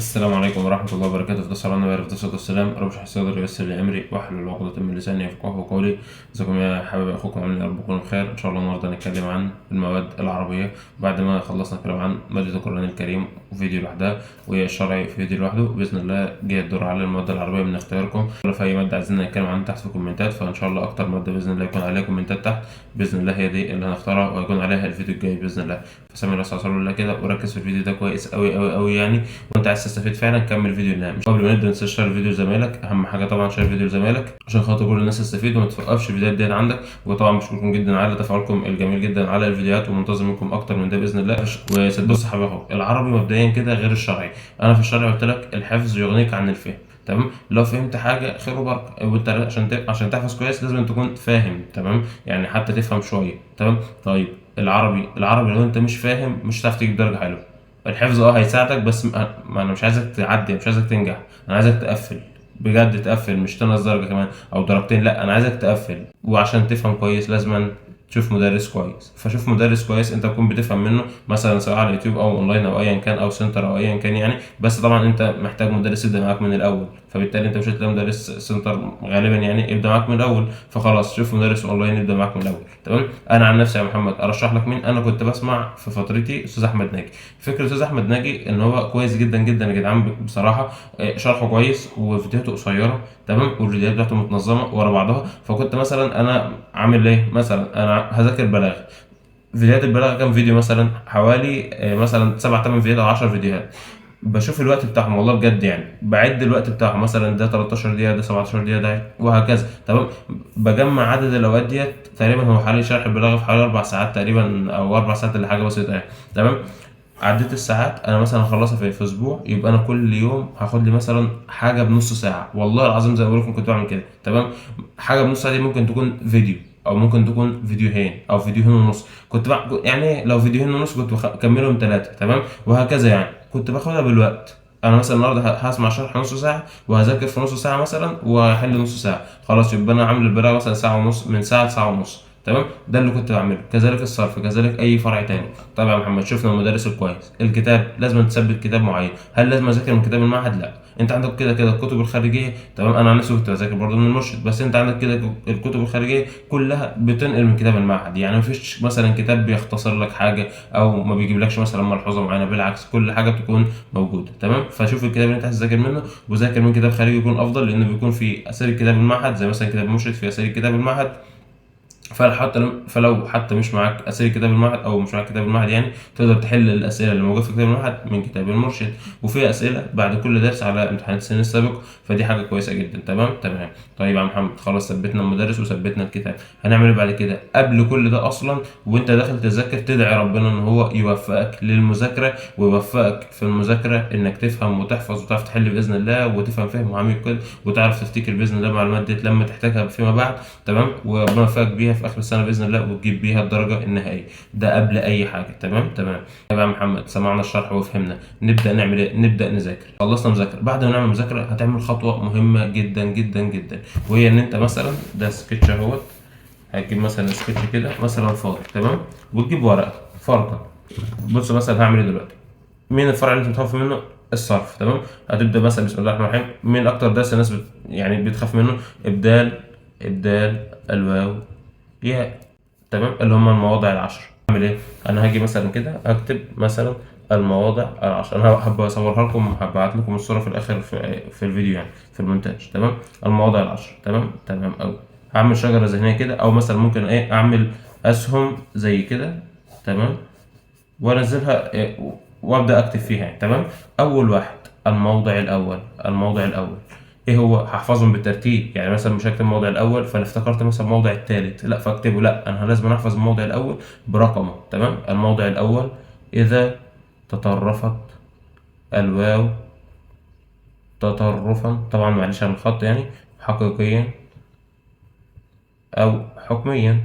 السلام عليكم ورحمة الله وبركاته. في صلاة النبي عليه الصلاة والسلام. رب اشرح صدري ويسر لي أمري واحلل عقدة من لساني يفقهوا قولي. ازيكم يا حبايب، أخوكم عاملين إيه؟ رب تكونوا بخير إن شاء الله. النهاردة هنتكلم عن المواد العربية بعد ما خلصنا كلام عن مادة القرآن الكريم فيديو لوحدها، والشرعي في فيديو لوحده. بإذن الله جاي الدور على المواد العربية من اختياركم. لو في أي مادة عايزين نتكلم عنها تحت في الكومنتات، فإن شاء الله أكتر مادة بإذن الله يكون عليها كومنتات تحت بإذن الله هي دي اللي هنختارها وهيكون عليها الفيديو الجاي بإذن الله. فسامي الله صلى الله كده وركز في الفيديو ده كويس أوي أوي أوي يعني، وانت عايز تستفيد فعلا كمل الفيديو للنهاية. مش قبل ما نبدا ما تنساش share الفيديو لزمايلك، اهم حاجة طبعا share الفيديو لزمايلك عشان خاطر كل الناس تستفيد وما توقفش الفيديوهات ديت عندك. وطبعا بشكركم جدا على تفاعلكم الجميل جدا على الفيديوهات، ومنتظر منكم اكتر من ده باذن الله. وبص يا حبايبي، العربي مبدئيا كده غير الشرعي. انا في الشرعي قلت لك الحفظ يغنيك عن الفهم، تمام؟ لو فهمت حاجة خير وبركة، وانت عشان تحفظ كويس لازم تكون فاهم، تمام؟ يعني حتى تفهم شوية، تمام؟ طيب العربي لو انت مش فاهم مش هتعرف تجيب درجه حلوة. الحفظ هيساعدك، بس ما انا مش عايزك تعدي، مش عايزك تنجح، انا عايزك تقفل بجد، تقفل مش تنقص درجه كمان او درجتين، لا انا عايزك تقفل. وعشان تفهم كويس لازم تشوف مدرس كويس، فشوف مدرس كويس انت تكون بتفهم منه، مثلا سواء على اليوتيوب او اونلاين او ايا كان او center او ايا كان يعني. بس طبعا انت محتاج مدرس يبدا معاك من الاول، فبالتالي انت مش هتلاقي مدرس center غالبا يعني يبدا معاك من الاول، فخلاص شوف مدرس اونلاين يبدا معاك من الاول، تمام؟ انا عن نفسي يا محمد ارشح لك مين؟ انا كنت بسمع في فترتي استاذ احمد ناجي. فكرة استاذ احمد ناجي ان هو كويس جدا جدا يا جدعان بصراحة، شرحه كويس وفيديوهاته قصيرة، تمام؟ والفيديوهات بتاعته متنظمه ورا بعضها. فكنت مثلا انا عامل ايه؟ مثلا انا هذاكر بلاغه، فيديوهات البلاغة كام فيديو؟ مثلا حوالي مثلا 7 8 فيديوهات او 10 فيديوهات. بشوف الوقت بتاعهم والله بجد يعني، بعد الوقت بتاعهم مثلا ده 13 دقيقة، ده 17 دقيقة، ده وهكذا، تمام؟ بجمع عدد الاوقات ديت تقريبا، هو حوالي شرح البلاغة في حوالي 4 ساعات تقريبا او 4 ساعات اللي حاجة بسيطة يعني، تمام؟ عديت الساعات انا مثلا هخلصها في اسبوع، يبقى انا كل يوم هاخد لي مثلا حاجة بنص ساعة، والله العظيم زي ما بقول لكم كنت بعمل كده، تمام؟ حاجة بنص ساعة دي ممكن تكون فيديو او ممكن تكون فيديوهين او فيديوهين ونص، كنت يعني لو فيديوهين ونص كنت بكملهم 3، تمام؟ وهكذا يعني، كنت باخدها بالوقت. انا مثلا النهارده هسمع شرح نص ساعة وهذاكر في نص ساعة مثلا وهحل نص ساعة، خلاص يبقى انا عامل البلاغة مثلا ساعة ونص، من ساعة لساعة ونص، تمام؟ ده اللي كنت بعمله. كذلك الصرف، كذلك اي فرع تاني. طيب يا محمد شفنا المدرس الكويس، الكتاب لازم تثبت كتاب معين. هل لازم اذاكر من كتاب المعهد؟ لا، انت عندك كده كده الكتب الخارجية، تمام؟ انا عن نفسي كنت بذاكر برضه من المرشد، بس انت عندك كده الكتب الخارجية كلها بتنقل من كتاب المعهد، يعني مفيش مثلا كتاب بيختصر لك حاجة او ما بيجيبلكش مثلا ملحوظة معينة، بالعكس كل حاجة بتكون موجودة، تمام؟ فشوف الكتاب اللي انت عايز تذاكر منه، وذاكر من كتاب خارجي يكون افضل، لانه بيكون في اساليب كتاب المعهد، زي مثلا كتاب المرشد في اساليب كتاب المعهد. فلو حتى مش معاك اسئلة كتاب المعهد او مش معاك كتاب المعهد يعني، تقدر تحل الاسئلة اللي موجودة في كتاب المعهد من كتاب المرشد، وفي اسئلة بعد كل درس على امتحانات السنة السابقة، فدي حاجة كويسة جدا، تمام؟ تمام. طيب يا محمد خلاص ثبتنا المدرس وثبتنا الكتاب، هنعمل ايه بعد كده؟ قبل كل ده اصلا وانت داخل تذاكر تدعي ربنا ان هو يوفقك للمذاكره، ويوفقك في المذاكرة انك تفهم وتحفظ وتعرف تحل باذن الله، وتفهم فهم عميق كده، وتعرف تفتكر باذن الله المعلومات ديت لما تحتاجها فيما بعد، تمام؟ وربنا يوفقك بيها في اخر السنة باذن الله، وتجيب بيها الدرجة النهائية. ده قبل اي حاجة، تمام؟ تمام. طيب يا محمد سمعنا الشرح وفهمنا، نبدا نعمل ايه؟ نبدا نذاكر. خلصنا مذاكرة، بعد ما نعمل مذاكرة هتعمل خطوة مهمة جدا جدا جدا، وهي ان انت مثلا ده سكتش اهوت، هتجيب مثلا سكتش كده مثلا فاضي، تمام؟ وتجيب ورقة فرضا. بص مثلا هعمل ايه دلوقتي؟ مين الفرع اللي انت بتخاف منه؟ الصرف، تمام؟ هتبدا مثلا بسم الله الرحمن الرحيم. مين اكتر درس الناس يعني بتخاف منه؟ ابدال الواو ياء، تمام؟ اللي هم المواضع العشر. اعمل ايه؟ انا هاجي مثلا كده اكتب مثلا المواضع العشر، انا هبقى اصورها لكم، هبعت لكم الصورة في الاخر في الفيديو يعني في المونتاج، تمام؟ المواضع العشر، تمام؟ تمام قوي. هعمل شجرة ذهنية كده، او مثلا ممكن ايه، اعمل اسهم زي كده، تمام؟ وانزلها إيه، وابدا اكتب فيها يعني، تمام؟ اول واحد الموضع الاول، الموضع الاول ايه هو؟ هحفظهم بالترتيب، يعني مثلا مش هكتب الموضع الاول فانا افتكرت مثلا الموضع الثالث، لا فاكتبه، لا انا لازم احفظ الموضع الاول برقمه، تمام؟ الموضع الاول اذا تطرفت الواو تطرفا، طبعا معلش على الخط يعني، حقيقيا او حكميا.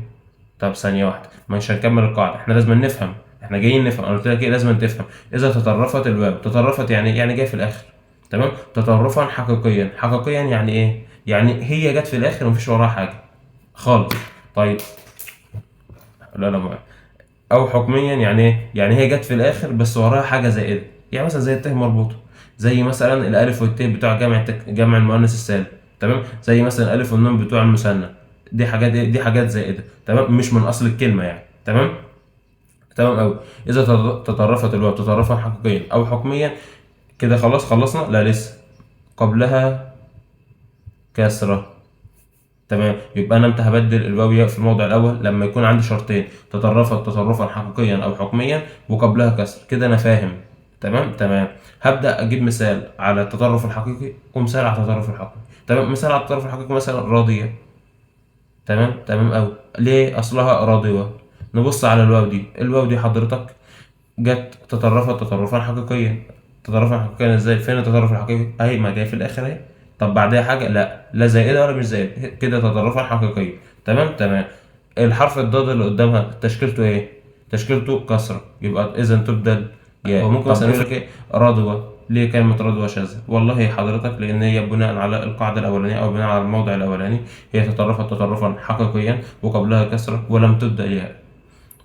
طب ثانية واحدة، مش هنكمل القاعدة، احنا لازم نفهم، احنا جايين نفهم، انا قلت لك ايه؟ لازم تفهم. اذا تطرفت الواو، تطرفت يعني جاية في الاخر، تمام؟ تطرفا حقيقيا، حقيقيا يعني ايه؟ يعني هي جت في الاخر ومفيش وراها حاجة خالص. طيب لا لا ما او حكميا يعني ايه؟ يعني هي جت في الاخر بس وراها حاجة زائدة، يعني مثلا زي التاء مربوطة. زي مثلا الالف والت بتوع جمع المؤنث السالم، تمام، زي مثلا الالف والنون بتوع المثنى، دي حاجات ايه؟ دي حاجات زائدة، تمام، مش من اصل الكلمة يعني، تمام، تمام قوي. اذا تطرفت الواو تطرفا حقيقيا او حكميا، كده خلاص خلصنا؟ لا لسه، قبلها كسره، تمام. يبقى انا امتى هبدل الواو ياء في الموضع الاول؟ لما يكون عندي شرطين، تطرفت تطرفا حقيقيا او حكميا وقبلها كسر، كده انا فاهم، تمام تمام. هبدا اجيب مثال على التطرف الحقيقي ومثال على التطرف الحكمي، تمام. مثال على التطرف الحقيقي مثلا راضية، تمام تمام قوي. ليه؟ اصلها راضية. نبص على الواو دي، الواو دي حضرتك جت تطرفت تطرفا حقيقيا، تطرفا حقيقيا ازاي؟ فين التطرف الحقيقي؟ اهي ما جاي في الاخر اهي. طب بعدها حاجة؟ لا، لا زائدة ولا مش زائدة، كده تطرفا حقيقيا، تمام تمام. الحرف الضاد اللي قدامها تشكيلته ايه؟ تشكيلته كسره، يبقى اذا تبدل ياء. وممكن مثلا يقول لك ايه؟ رضوى. ليه كلمة رضوى شاذة؟ والله حضرتك لأن هي بناء على القاعدة الأولانية أو بناء على الموضع الأولاني هي تطرفت تطرفا حقيقيا وقبلها كسرة ولم تبدأ ياء،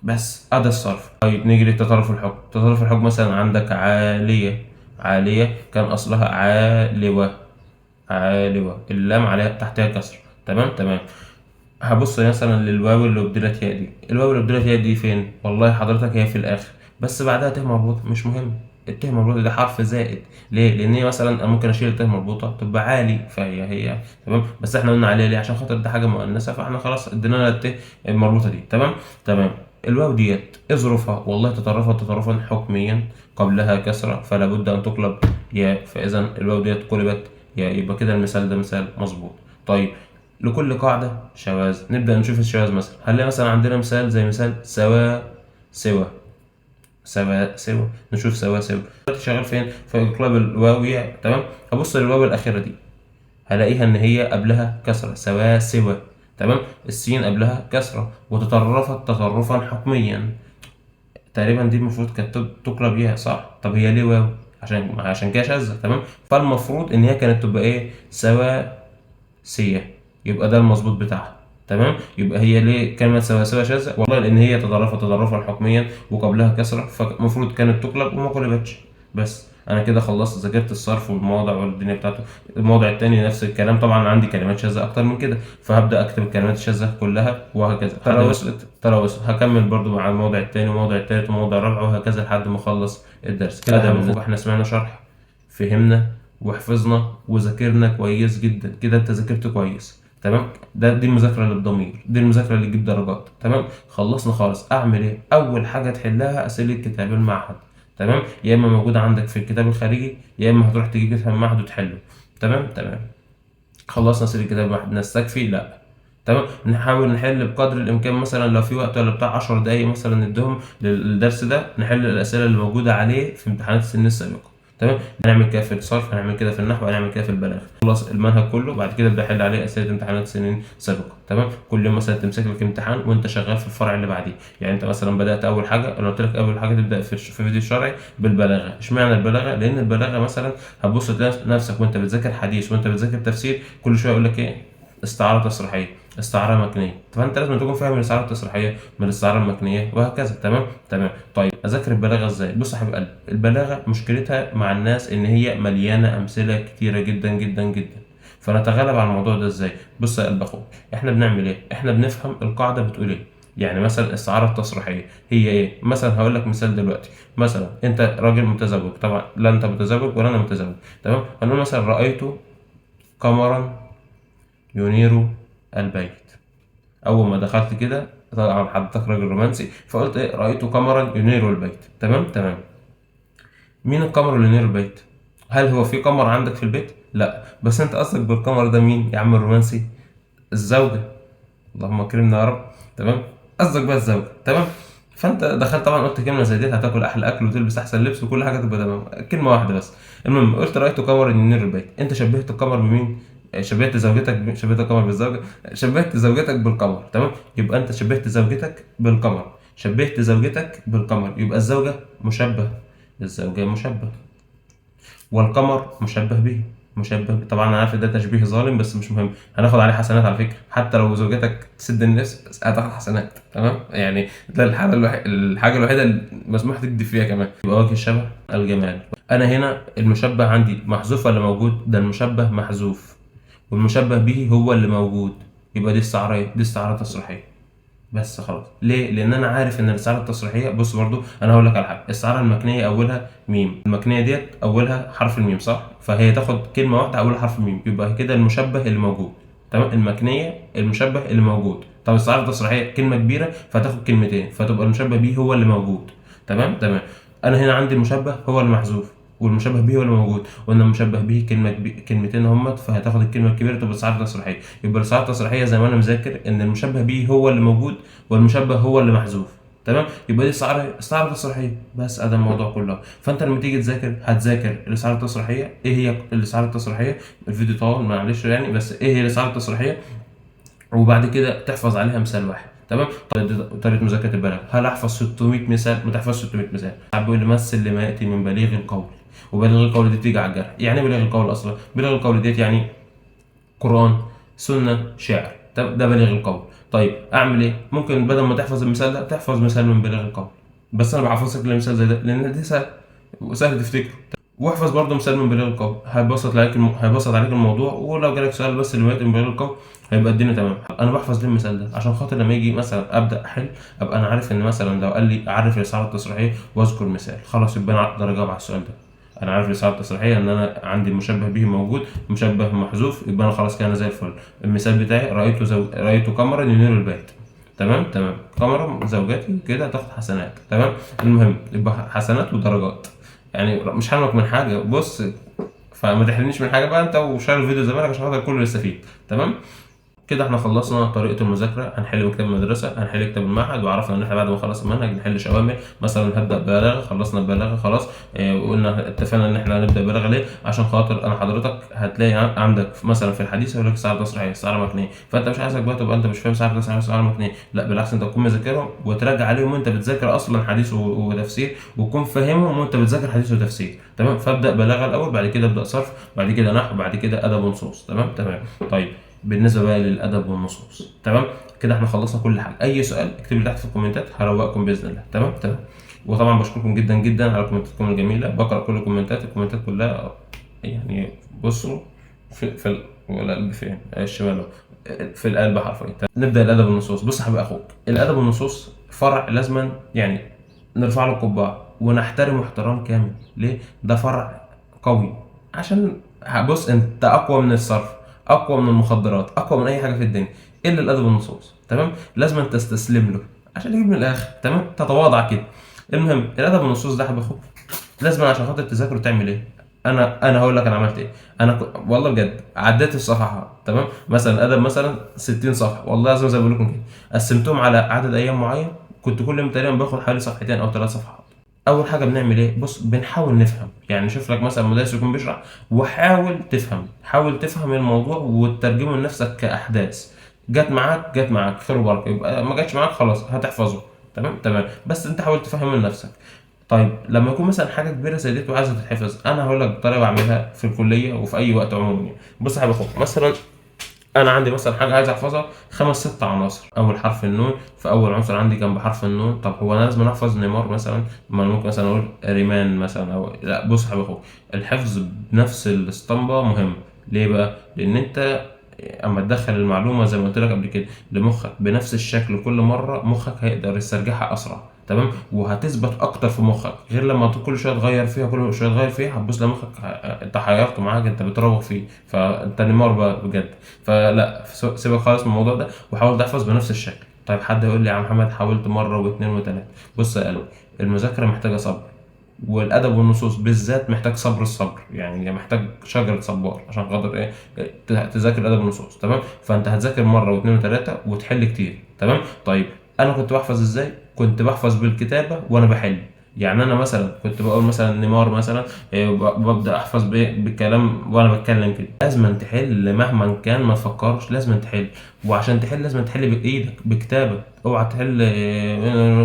بس هذا الصرف. طيب نيجي للتطرف الحكم. تطرف الحكم مثلا عندك عالية، عالية كان أصلها عالوة، عالوة اللام عليها تحتها كسر، تمام تمام. هبص مثلا للواو اللي ابدلت ياء دي، الواو اللي ابدلت ياء دي فين؟ والله حضرتك هي في الآخر، بس بعدها ت مربوطة، مش مهم، الت مربوطة ده حرف زائد، ليه؟ لأن هي مثلا أنا ممكن أشيل الت مربوطة تبقى عالي، فهي هي تمام، بس احنا قلنا عليها ليه؟ عشان خاطر ده حاجة مؤنثة، فاحنا خلاص ادينا لها الت المربوطة دي، تمام تمام. الواو ديت ايه ظروفها؟ والله تطرفت تطرفا حكميا قبلها كسرة فلا بد أن تقلب ياء، فإذا الواو ديت قلبت ياء، يبقى كده المثال ده مثال مظبوط. طيب لكل قاعدة شواذ، نبدأ نشوف الشواذ مثلا. هنلاقي مثلا عندنا مثال زي مثال سوا سوا، سوا سوا، نشوف سوا سوا دلوقتي شغال فين؟ في انقلاب الواو ياء، تمام. هبص للواو الأخيرة دي هلاقيها إن هي قبلها كسرة، سوا سوا، تمام. السين قبلها كسرة وتطرفت تطرفا حكميا، تقريبا دي المفروض كانت تقلب ياء، صح؟ طب هي ليه واو؟ عشان كده شاذة، تمام. فالمفروض إن هي كانت تبقى إيه؟ سوا سية، يبقى ده المظبوط بتاعها، تمام. يبقى هي ليه كلمة سوا سوا شاذة؟ والله لأن هي تطرفت تطرفا حكميا وقبلها كسرة، فالمفروض كانت تقلب وما قلبتش. بس أنا كده خلصت ذاكرت الصرف والمواضع والدنيا بتاعته. الموضع التاني نفس الكلام، طبعا عندي كلمات شاذة أكتر من كده، فهبدأ أكتب الكلمات الشاذة كلها وهكذا. ترى وصلت، ترى وصلت. هكمل برضو مع الموضع التاني والموضع التالت والموضع الرابع وهكذا لحد ما أخلص الدرس. كده بالنسبة احنا سمعنا شرح، فهمنا وحفظنا وذاكرنا كويس جدا، كده انت ذاكرت كويس، تمام. دي المذاكرة اللي بضمير، دي المذاكرة اللي تجيب درجات، تمام. خلصنا خالص. اعمل ايه؟ اول حاجة تحلها اسئلة كتاب المعهد، تمام. يا اما موجودة عندك في الكتاب الخارجي، يا اما هتروح تجيب كتاب المعهد وتحله، تمام تمام. خلصنا اسئلة كتاب المعهد، نستكفي؟ لا، تمام. نحاول نحل بقدر الامكان، مثلا لو في وقت ولا بتاع 10 دقايق مثلا نديهم للدرس ده، نحل الاسئلة اللي موجودة عليه في امتحانات السنين السابقة، تمام. هنعمل كده في الصرف، هنعمل كده في النحو، هنعمل كده في البلاغة. خلص المنهج كله، بعد كده ابدا احل عليه اسئلة امتحانات سنين سابقه، تمام. كل يوم مثلا تمسك لك امتحان وانت شغال في الفرع اللي بعديه، يعني انت مثلا بدات اول حاجة، انا قلت لك اول حاجة تبدا في فيديو الشرعي بالبلاغه. اشمعنى البلاغة؟ لان البلاغة مثلا هتبص تلاقي نفسك وانت بتذاكر حديث وانت بتذاكر تفسير كل شوية يقول لك ايه؟ استعارة تصريحيه، استعارة مكنيه، فانت لازم تكون فاهم الاستعارة التصريحيه من الاستعارة المكنية وهكذا، تمام تمام. طيب اذاكر البلاغة ازاي؟ بص يا حبيب قلبي، البلاغة مشكلتها مع الناس ان هي مليانة امثلة كتيرة جدا جدا جدا، فنتغلب على الموضوع ده ازاي؟ بص يا قلب اخوك، احنا بنعمل ايه؟ احنا بنفهم القاعدة بتقول ايه. يعني مثلا الاستعارة التصريحيه هي ايه؟ مثلا هقول لك مثال دلوقتي، مثلا انت راجل متزوج، طبعا لا انت متزوج ولا انا متزوج، تمام. هنقول مثلا رايت قمرا ينير البيت. اول ما دخلت كده طبعا حضرتك راجل رومانسي، فقلت ايه؟ رايت قمرا ينير البيت، تمام تمام. مين القمر اللي ينير البيت؟ هل هو في قمر عندك في البيت؟ لا، بس انت قصدك بالقمر ده مين يا عم الرومانسي؟ الزوجة، اللهم اكرمنا يا رب، تمام. قصدك بقى الزوجة، تمام. فانت دخلت طبعا قلت كلمة زي دي هتاكل احلى اكل وتلبس احسن لبس وكل حاجة تبقى تمام، كلمة واحدة بس. المهم قلت رايت قمر ينير البيت، انت شبهت القمر بمين؟ شبهت زوجتك شبهت القمر بالزوجه، شبهت زوجتك بالقمر، تمام. يبقى انت شبهت زوجتك بالقمر، شبهت زوجتك بالقمر، يبقى الزوجة مشبه، الزوجة مشبه والقمر مشبه به. مشبه. طبعا انا عارف ده تشبيه ظالم بس مش مهم، هناخد عليه حسنات على فكرة، حتى لو زوجتك تسد النفس هتاخد حسنات، تمام؟ يعني ده الحالة الحاجة الوحيدة اللي مسموح تكذب فيها كمان. يبقى وجه الشبه الجمال. انا هنا المشبه عندي محذوف ولا موجود؟ ده المشبه محذوف والمشبه به هو اللي موجود، يبقى دي استعارة ايه؟ دي استعارة تصريحيه بس خلاص. ليه؟ لان انا عارف ان الاستعارة التصريحيه، بص برضو انا هقول لك على حاجة، الاستعارة المكنية اولها ميم، المكنية ديت اولها حرف الميم صح؟ فهي تاخد كلمة واحدة اولها حرف الميم، يبقى كده المشبه اللي موجود، تمام؟ المكنية المشبه اللي موجود. طب الاستعارة التصريحيه كلمة كبيرة فتاخد كلمتين، فتبقى المشبه به هو اللي موجود، تمام؟ تمام. انا هنا عندي المشبه هو المحذوف والمشبه به هو اللي موجود، وقلنا المشبه به كلمتين همت، فهتاخد الكلمة الكبيرة تبقى استعارة تصريحيه. يبقى الاستعارة التصريحيه زي ما انا مذاكر ان المشبه به هو اللي موجود والمشبه هو اللي محذوف، تمام؟ يبقى دي استعارة تصريحيه بس، ادي الموضوع كله. فانت لما تيجي تذاكر هتذاكر الاستعارة التصريحيه. ايه هي الاستعارة التصريحيه؟ الفيديو طوال معلش يعني، بس ايه هي الاستعارة التصريحيه، وبعد كده تحفظ عليها مثال واحد، تمام؟ طيب طريقه مذاكرة البلاغة، هل احفظ 600 مثال؟ ما تحفظش 600 مثال. بيقول لي مثل لما ياتي من بليغ القول، وبليغ القول دي بتيجي على الجرح. يعني ايه بليغ القول اصلا؟ بليغ القول ديت يعني قران، سنة، شعر، ده بليغ القول. طيب اعمل ايه؟ ممكن بدل ما تحفظ المثال ده تحفظ مثال من بليغ القول، بس انا بحفظك المثال زي ده لان ده سهل وسهل تفتكره. واحفظ برضه مثال من بليغ القول، هيبسط عليك الموضوع، ولو جالك سؤال بس اللي من بليغ القول هيبقى الدنيا تمام. انا بحفظ ليه المثال ده؟ عشان خاطر لما يجي مثلا ابدا احل ابقى انا عارف ان مثلا لو قال لي اعرف الاستعارة التصريحيه واذكر مثال، خلاص يبقى انا اقدر اجاوب على السؤال ده. انا عارف الاستعارة التصريحيه ان انا عندي المشبه به موجود، مشبه محذوف، يبقى انا خلاص كده انا زي الفل. المثال بتاعي رايت قمرا ينير البيت، تمام؟ تمام. قمرا زوجتي كده تاخد حسنات، تمام؟ المهم يبقى حسنات ودرجات، يعني مش حرمك من حاجة، بص فما تحرمنيش من حاجة بقى انت، وشير الفيديو زمانك عشان خاطر كله يستفيد، تمام؟ كده احنا خلصنا طريقه المذاكرة، هنحل كتاب المدرسة، هنحل كتاب المعهد، وعرفنا ان احنا بعد ما نخلص المنهج نحل شوامل. مثلا هبدا بلاغه، خلصنا البلاغة خلاص، اه وقلنا اتفقنا ان احنا هنبدا بلاغه ليه؟ عشان خاطر انا حضرتك هتلاقي عندك مثلا في الحديث يقول لك استعارة تصريحيه، استعارة مكنيه، فانت مش عايزك بقى تبقى انت مش فاهم استعارة تصريحيه استعارة مكنيه، لا بالعكس انت تكون مذاكرهم وتراجع عليهم وانت بتذاكر اصلا حديث وتفسير، وتكون فاهمهم وانت بتذاكر حديث وتفسير، تمام؟ فابدا بلاغه الاول، بعد كده ابدا صرف، بعد كده نحو، بعد كده ادب ونصوص، تمام؟ تمام. طيب بالنسبة بقى للادب والنصوص، تمام؟ كده احنا خلصنا كل حاجة. اي سؤال اكتب لي تحت في الكومنتات، هروقكم باذن الله، تمام؟ تمام. وطبعا بشكركم جدا جدا على كومنتاتكم الجميلة، بقرا كل الكومنتات، الكومنتات كلها يعني بصوا في القلب فين؟ الشمال اهو، في القلب حرفيا. نبدا الادب والنصوص. بص يا حبيب اخوك، الادب والنصوص فرع لازما يعني نرفع له القبعة ونحترمه احترام كامل. ليه؟ ده فرع قوي، عشان بص انت اقوى من الصرف، اقوى من المخدرات، اقوى من اي حاجة في الدنيا الا الادب والنصوص، تمام؟ لازم تستسلم له عشان تجيب من الاخر، تمام؟ تتواضع كده. المهم الادب والنصوص ده يا حبيب اخوك لازم عشان خاطر تذاكره تعمل ايه؟ انا هقول لك انا عملت ايه. انا والله بجد عديت الصفحة، تمام؟ مثلا ادب مثلا 60 صفحة، والله لازم زي ما بقول لكم كده قسمتهم على عدد ايام معين، كنت كل يوم تقريبا باخد حوالي صفحتين او 3 صفحات. اول حاجة بنعمل ايه؟ بص بنحاول نفهم، يعني شوف لك مثلا مدرس يكون بيشرح وحاول تفهم، حاول تفهم الموضوع وتترجمه لنفسك كاحداث. جت معاك جت معاك خير وبركة، يبقى ما جاتش معاك خلاص هتحفظه، تمام؟ تمام. بس انت حاول تفهمه لنفسك. طيب لما يكون مثلا حاجة كبيرة زي ديت وعايزه تتحفظ، انا هقول لك طريقه بعملها في الكلية وفي اي وقت عموما يعني. بص يا حبيب اخوك، مثلا انا عندي مثلا حاجة عايز احفظها 5 6 عناصر، اول حرف النون، فاول عنصر عندي كان بحرف النون. طب هو انا لازم احفظ نيمار مثلا؟ ما انا ممكن مثلا اقول ريمان مثلا، او لا. بص يا حبيب اخوك، الحفظ بنفس الاسطمبه مهم. ليه بقى؟ لان انت اما تدخل المعلومة زي ما قلت لك قبل كده لمخك بنفس الشكل كل مرة، مخك هيقدر يسترجعها اسرع، تمام؟ وهتثبت اكتر في مخك، غير لما كل شوية تغير فيها، كل شوية تغير فيها، هتبص لمخك انت حيرته معاك، انت بتراوغ فيه، فانت نيمار بقى بجد. فلا سيبك خالص من الموضوع ده وحاول تحفظ بنفس الشكل. طيب حد يقول لي يا عم محمد حاولت مرة واثنين وثلاثة. بص يا قلبي، المذاكرة محتاجه صبر، والادب والنصوص بالذات محتاج صبر، الصبر يعني محتاج شجرة صبار عشان خاطر ايه؟ تذاكر الادب والنصوص، تمام؟ فانت هتذاكر مرة واثنين وثلاثة وتحل كتير، تمام؟ طيب انا كنت بحفظ ازاي؟ كنت بحفظ بالكتابة وانا بحل. يعني انا مثلا كنت بقول مثلا نيمار مثلا، ببدا احفظ بالكلام وانا بتكلم كده. لازم تحل مهما كان، ما تفكرش، لازم تحل. وعشان تحل لازم تحل بايدك بكتابه، اوعى تحل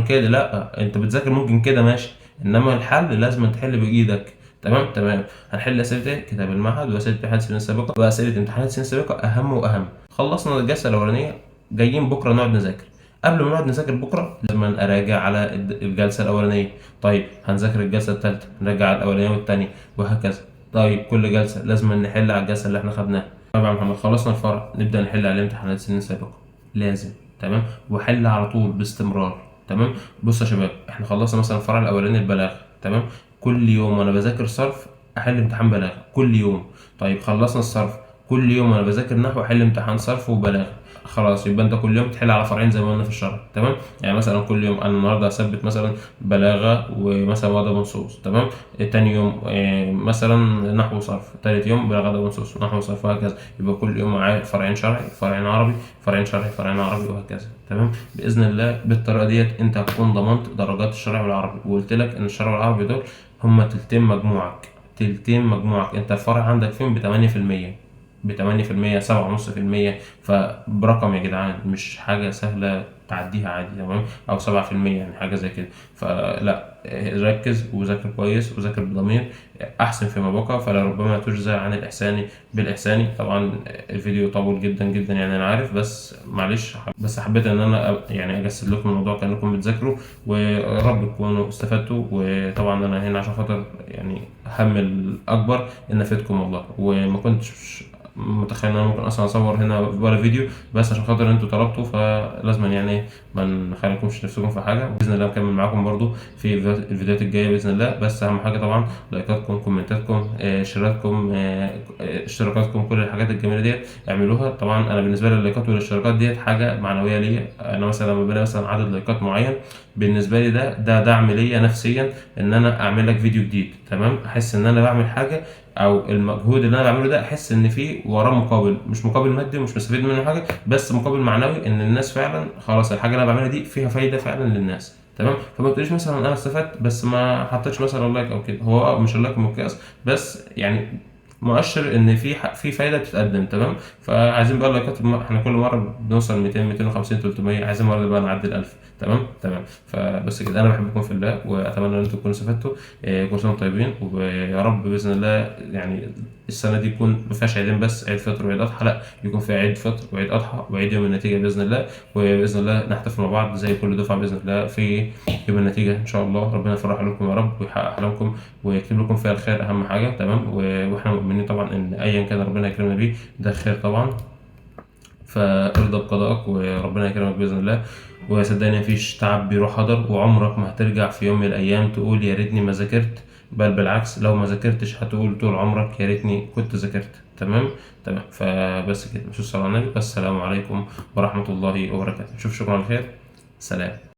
كده، لا انت بتذاكر ممكن كده ماشي، انما الحل لازم تحل بايدك. تمام تمام. هنحل اسئلة ايه؟ كتاب المعهد، واسئلة امتحانات السنين السابقة، واسئلة امتحانات السنين السابقة اهم واهم. خلصنا الجلسة الاولانية، جايين بكره نقعد نذاكر. قبل ما نقعد نذاكر بكره لازم اراجع على الجلسة الاولانية. طيب هنذاكر الجلسة الثالثة، نراجع على الاولانية والثانية وهكذا. طيب كل جلسه لازم نحل على الجلسة اللي احنا خدناها. طيب يا محمد خلصنا الفرع، نبدا نحل على امتحانات السنين السابقة لازم. تمام، وحل على طول باستمرار. تمام. بصوا يا شباب، احنا خلصنا مثلا الفرع الاولاني البلاغة، تمام، كل يوم وانا بذاكر صرف احل امتحان بلاغه كل يوم. طيب خلصنا الصرف، كل يوم وانا بذاكر نحو احل امتحان صرف وبلاغه. خلاص يبقى انت كل يوم تحل على فرعين زي ما قلنا في الشرح. تمام، يعني مثلا كل يوم انا النهارده هثبت مثلا بلاغه ومثلا وادب نصوص، تمام، تاني يوم مثلا نحو وصرف، تالت يوم بلاغه ادب نصوص نحو وصرف وهكذا. يبقى كل يوم معايا فرعين شرعي فرعين عربي فرعين شرعي فرعين عربي وهكذا. تمام، باذن الله بالطريقة ديت انت هتكون ضمنت درجات الشرع والعربي. وقلت لك ان الشرع والعربي دول هما تلتين مجموعك، تلتين مجموعك. انت الفرع عندك فين؟ ب 8%، ب 8%، 7.5%، فبرقم يا جدعان مش حاجة سهلة تعديها عادي. تمام، أو 7% يعني حاجة زي كده. فلا، ركز وذاكر كويس وذاكر بضمير، أحسن فيما بقى، فلربما تجزى عن الإحسان بالإحسان. طبعا الفيديو طول جدا جدا يعني أنا عارف، بس معلش، بس حبيت إن أنا يعني أجسد لكم الموضوع كأنكم بتذاكروا، ورب تكونوا استفدتوا. وطبعا أنا هنا عشان خاطر يعني هم الأكبر إن أفيدكم والله، وما كنتش متخيل ان انا ممكن اصلا اصور هنا ولا فيديو، بس عشان خاطر انتوا طلبتوا فلازم يعني ما نخليكمش نفسكم في حاجة. باذن الله نكمل معاكم برضو في الفيديوهات الجاية باذن الله. بس اهم حاجة طبعا لايكاتكم، كومنتاتكم، شيراتكم، اشتراكاتكم، كل الحاجات الجميلة ديت اعملوها. طبعا انا بالنسبة لي اللايكات والاشتراكات ديت حاجة معنوية ليا، انا مثلا لما بلاقي مثلا عدد لايكات معين بالنسبة لي ده دعم ليا نفسيا ان انا اعمل لك فيديو جديد. تمام، احس ان انا بعمل حاجة، او المجهود اللي انا بعمله ده احس ان في وراه مقابل، مش مقابل مادي ومش مستفيد منه حاجة، بس مقابل معنوي، ان الناس فعلا خلاص الحاجة اللي انا بعملها دي فيها فايده فعلا للناس. تمام، فما تقوليش مثلا انا استفدت بس ما حطيتش مثلا like او كده، هو مش ال like مقياس، بس يعني مؤشر ان في فايده بتتقدم. تمام، فعايزين بقى اللايكات، احنا كل مرة بنوصل 200 250 300، عايزين مرة بقى نعدي ال 1000. تمام تمام، فبس كده انا بحبكم في الله، واتمنى ان انتم تكونوا استفدتوا. كل سنة وانتم طيبين، ويا رب باذن الله يعني السنة دي يكون ما فيهاش عيدين بس، عيد فطر وعيد اضحى، لا يكون فيها عيد فطر وعيد اضحى وعيد يوم النتيجة باذن الله. وباذن الله نحتفل مع بعض زي كل دفعه باذن الله في يوم النتيجة ان شاء الله. ربنا يفرح لكم يا رب، ويحقق احلامكم، ويكتب لكم فيها الخير اهم حاجة. تمام، واحنا مؤمنين طبعا ان ايا كان ربنا يكرمنا بيه ده خير طبعا. فارضى بقضائك وربنا يكرمك باذن الله. وصدقني مفيش تعب بيروح هدر، وعمرك ما هترجع في يوم من الايام تقول يا ريتني ما ذاكرت، بل بالعكس لو ما ذاكرتش هتقول طول عمرك يا ريتني كنت ذاكرت. تمام تمام، فبس كده، مش الصلاة على النبي، والسلام عليكم ورحمة الله وبركاته. نشوف شكرا على خير، سلام.